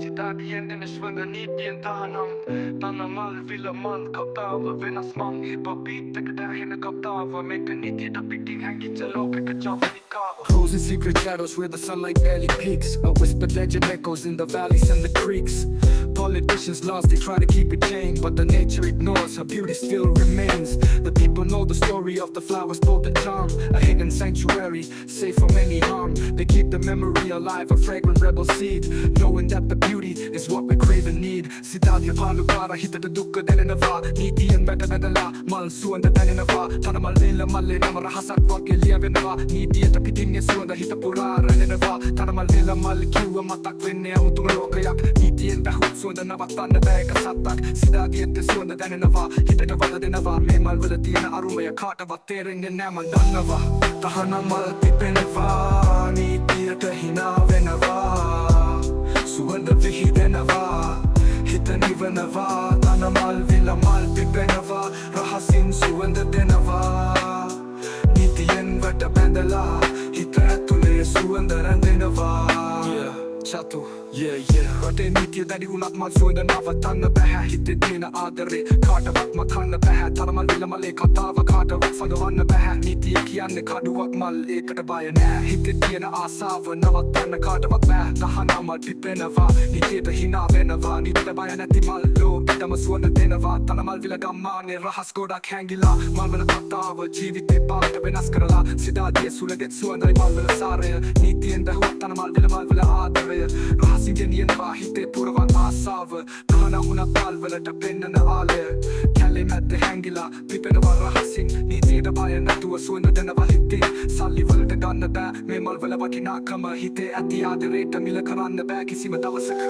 සිතාදියෙන් දෙන සුවඳ නීතියෙන් තහනම්. තන මල් විල මල් කතාව වෙනස් මං. හිප් හොප් බීට් එකට ඇහෙන කතාව මේක. නීතියට පිටින් හැංගිච්ච ලෝකෙක ජවනිකාව. Close in secret shadows where the sunlight barely peeks. A whispered legend echoes in the valleys and the creeks. Politicians lost, they try to keep it chained, but the nature ignores, her beauty still remains. The people know the story of the flowers' potent charm, a hidden sanctuary, safe from any harm. They keep the memory alive, a fragrant rebel seed, knowing that the beauty is what we crave and need. සිතාදිය පාලු පාර හිතට දුක දැනෙනවා. නීතියෙන් වැට බැඳලා මල් සුවඳ දැනෙනවා. තන මල් විල මල්ලේ නම රහසක් වගේ ලියවෙනවා. නීතියට පිටින් ඒ සුවඳ හිත පුරා රැඳෙනවා. තන මල් විල මල් කිව්ව මතක් වෙන්නේ අමුතුම ලෝකයක්. නීතියෙන් වැහුවත් සුවඳ නවත්තන්න බෑ එක සත්තක්. සිතාදියට සුවඳ දැනෙනවා, හිතට වද දෙනවා. මේ මල් වල තියෙන අරුමය කාටවත් තේරෙන්නේ නෑ, මං දන්නවා. තහනම් මල් පිපෙනවා, නීතියට හිනා වෙනවා. සුවඳ විහිදෙනවා, හිත නිවනවා. තන මල් විල මල් පිපෙනවා, රහසින් සුවඳ දෙනවා. නීතියෙන් වැට බැඳලා හිත ඇතුලේ සුවඳ රැඳෙනවා. Yeah, චතු, yeah. රටේ නීතිය දැඩි වුණත් මල් සුවඳ නවතන්න බැහැ. හිතේ තියෙන ආදරේ කාටවත් මකන්න බැහැ. තන මල් විල මලේ කතාව කාටවත් සඟවන්න බැහැ. නීතිය කියන්නේ කඩුවක් මල්, ඒකට බය නෑ. හිතේ තියෙන ආසාව නවත්තන්න කාටවත් බෑ. තහනම් මල් පිපෙනවා, නීතියට හිනා වෙනවා. නීතියට බය නැති මල් ලෝකෙටම සුවඳ දෙනවා. තන මල් විල ගම්මානේ රහස් ගොඩක් හැංගිලා. මල් වල කතාව ජීවිතේ පාට වෙනස් කරලා. සිතාදියේ සුළඟෙත් සුවඳයි මල් වල සාරය. නීතියෙන් වැහුවත් තන මල් විල මල් වල ආදරය. රහසින් ගෙනියනවා හිතේ පුරවන් ආසාව. තහනම් වුණත් මල් වලට පෙන්නන ආලය. කැලේ මැද්ද හැංගිලා පිපෙනවා රහසින්. නීතියට බය නැතුව සුවඳ දෙනවා හිතින්. සල්ලි වලට ගන්න බෑ මේ මල් වල වටිනාකම. හිතේ ඇති ආදරේට මිල කරන්න බෑ කිසිම දවසක.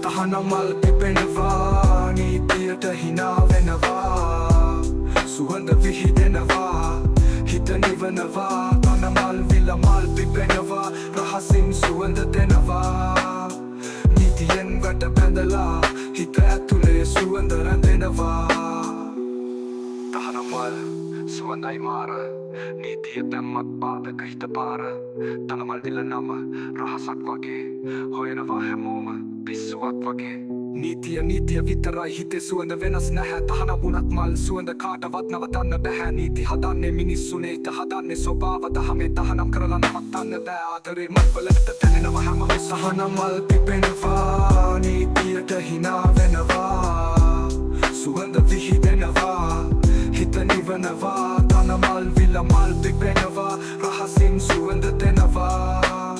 තහනම් මල් පිපෙනවා, නීතියට හිනා වෙනවා. සුවඳ විහිදෙනවා, හිත නිවනවා. තන මල් විල මල් පිපෙනවා, රහසින් සුවඳ දෙනවා. නීතියෙන් වැට බැඳලා හිත ඇතුලේ සුවඳ රැඳෙනවා. තහනම් මල් සුවඳයි මාර. නීතිය දැම්මත් බාධක හිත පාර. තන මල් විල නම රහසක් වගේ. හොයනවා හැමෝම පිස්සුවක් වගේ. නීතිය නීතිය විතරයි, හිතේ සුවඳ වෙනස් නැහැ. තහනම් වුණත් මල් සුවඳ කාටවත් නවතන්න බැහැ. නීති හදන්නේ මිනිස්සුනේ, හිත හදන්නේ ස්වභාව දහමේ. තහනම් කරලා නවත්තන්න බෑ ආදරේ මල් වලට දැනෙනවා හැම. තහනම් මල් පිපෙනවා, නීතියට හිනා වෙනවා. සුවඳ විහිදෙනවා, හිත නිවනවා. තන මල් විල මල් පිපෙනවා, රහසින් සුවඳ දෙනවා.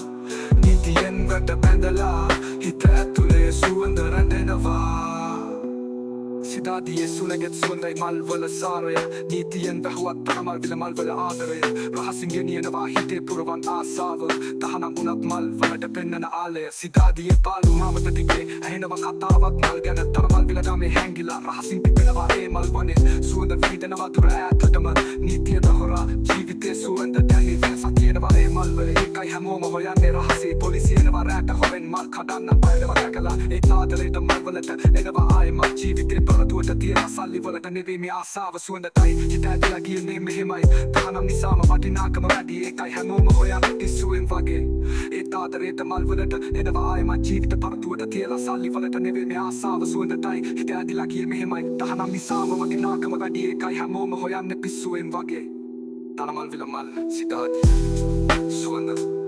නීතියෙන් වැට බැඳලා හිත ඇතුලේ සුවඳ රැඳෙනවා. සිතාදියේ සුළඟෙත් සුවඳයි මල් වල සාරය. නීතියෙන් වැහුවත් තන මල් විල මල් වල ආදරය. රහසින් ගෙනියනවා හිතේ පුරවන් ආසාව. තහනම් වුණත් මල් වලට පෙන්නන ආලය. සිතාදියේ පාළු මාවත දිගේ ඇහෙනවා කතාවක් මල් ගැන. තන මල් විල ගමේ හැංගිලා රහසින් පිපෙනවා ඒ මල් වනේ. සුවඳ විහිදෙනවා දුර ඈතටම. නීතියට හොරා ජීවිතේ සුවඳ දැනි. වෙනසක් තියෙනවා ඒ මල් වල, ඒකයි හැමෝම හොයන්නේ රහසේ. පොලිසිය එනවා රෑට හොරෙන් මල් කඩන්න, බය වෙනවා දැකලා. ඒ ආදරේට මල් වලට එනවා ආයෙමත්. ජීවිතේ පරදුවට තියෙන සල්ලි වලට නෙවෙයි මේ ආසාව සුවඳටයි. හිත ඇදලා ගියනේ මෙහෙමයි. තහනම් නිසාම වටිනාකම වැඩි, ඒකයි හැමෝම හොයන්නේ පිස්සුවෙන් වගේ. ඒ ආදරේට මල් වලට එනවා ආයෙමත්. ජීවිත පරදුවට තියලා සල්ලි වලට නෙවෙයි මේ ආසාව සුවඳටයි. හිත ඇදිලා ගියේ මෙහෙමයි. තහනම් නිසාම වටිනාකම වැඩි, ඒකයි හැමෝම හොයන්නේ පිස්සුවෙන් වගේ. තනමල් විල මල් සිතාදී සුවඳ.